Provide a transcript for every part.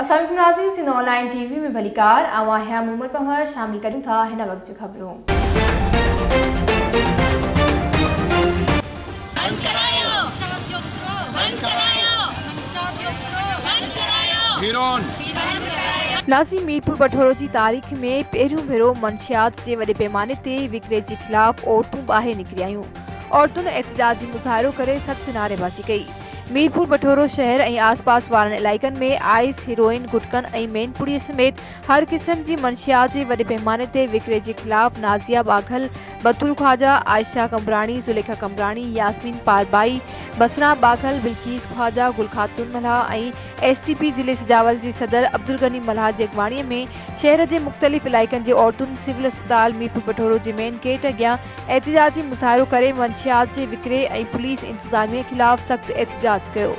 السلام عليڪم ناظرين Sindh online T V ۾ ڀليڪار آئون آهيان مومل پنهور شامل ڪريون ٿا هن وقت جون خبرون. بند ڪرايو بند ڪرايو بند ڪرايو هيرون. ناظرين ميرپور بٺورو جي تاريخ ۾ پهريون ڀيرو منشيات جي وڏي پيماني تي وڪري جي خلاف عورتون ٻاهر نڪري آيون عورتن احتجاجي مظاهرو ڪري سخت نعريبازي ڪئي. ميرپور بٺورو شهر ۽ آس پاس وارن علائقن ۾ آئس، هيروئن، گٽڪن ۽ مين پڙي سميت هر قسم جي منشيات جي وڏي پيماني تي وڪري جي خلاف نازيه ٻاگهل، بتول خواجه، عائشه قمبراڻي، زليخا قمبراڻي، ياسمين پاربائي، بسران ٻاگهل، بلقيس خواجه، گل خاتون ملاح ۽ ايس ٽي پي ضلعي سجاول جي صدر عبدالغني ملاح جي اڳواڻي ۾ شهر جي مختلف علائقن جي عورتن سول اسپتال ميرپور بٺورو جي مين گيٽ اڳيان احتجاجي مظاهرو ڪري منشيات جي وڪري ۽ پوليس انتظاميه خلاف سخت احتجاج ڪيو.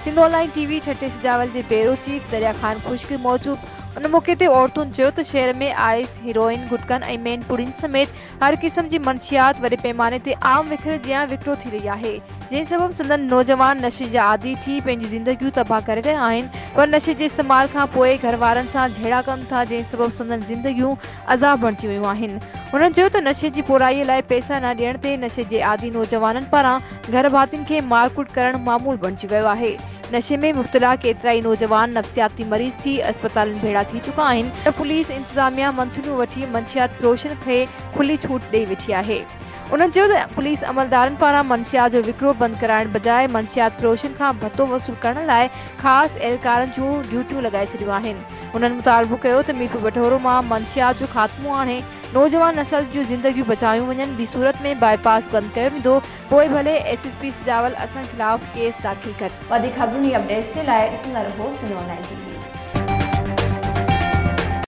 Sindh online T V Thatta Sujawal جي بيورو چيف دريا خان خشڪ موجب ان موقعي تي عورتن چيو ته شهر ۾ آئس، هيروئن، گٽڪن ۽ مين پڙين سميت هر قسم جي منشيات وڏي پيماني تي عام وکر جيان وڪرو ٿي رهي آهي جنهن سبب سندن نوجوان نشي جا عادي ٿي پنهنجون زندگيون تباهه ڪري رهيا آهن پر نشي جي استعمال کان پوء گهر وارن سان جهيڙا ڪن ٿا جنهن سبب سندن زندگيون عذاب بڻجي ويون آهن. هنن چيو ته نشي جي پورائي لاء پئسا نه ڏيڻ تي نشي جي عادي نوجوانن پاران گهر ڀاتين کي مارڪٽ ڪرڻ معمول بڻجي ويو آهي. نشي ۾ مبتلا ڪيترائي نوجوان نفسياتي مريض ٿي اسپتالن ڀيڙا ٿي چڪا آهن پر پوليس انتظاميا منٿليون وٺي منشيات فروشن کي کلي ڇوٽ ڏئي ويٺي آهي. انهن چيو ته پوليس عملدارن پاران منشيات جو وڪرو بند ڪرائڻ بجاء منشيات فروشن کان ڀتو وصول ڪرڻ لاء خاص اهلڪارن جون ڊيوٽيون لڳائي ڇڏيون آهن. هنن مطالبو ڪيو ته ميرپور بٺورو مان منشيات جو خاتمو آڻي نوجوان نسل جون زندگيون بچايون وڃن ٻي صورت ۾ باء پاس بند ڪيو ويندو پوء ڀلي ايس ايس پي سجاول اسان خلاف ڪيس داخل ڪري. وڌيڪ خبرن ۽ اپڊيٽس جي لاء ڏسندا رهو Sindh online T V.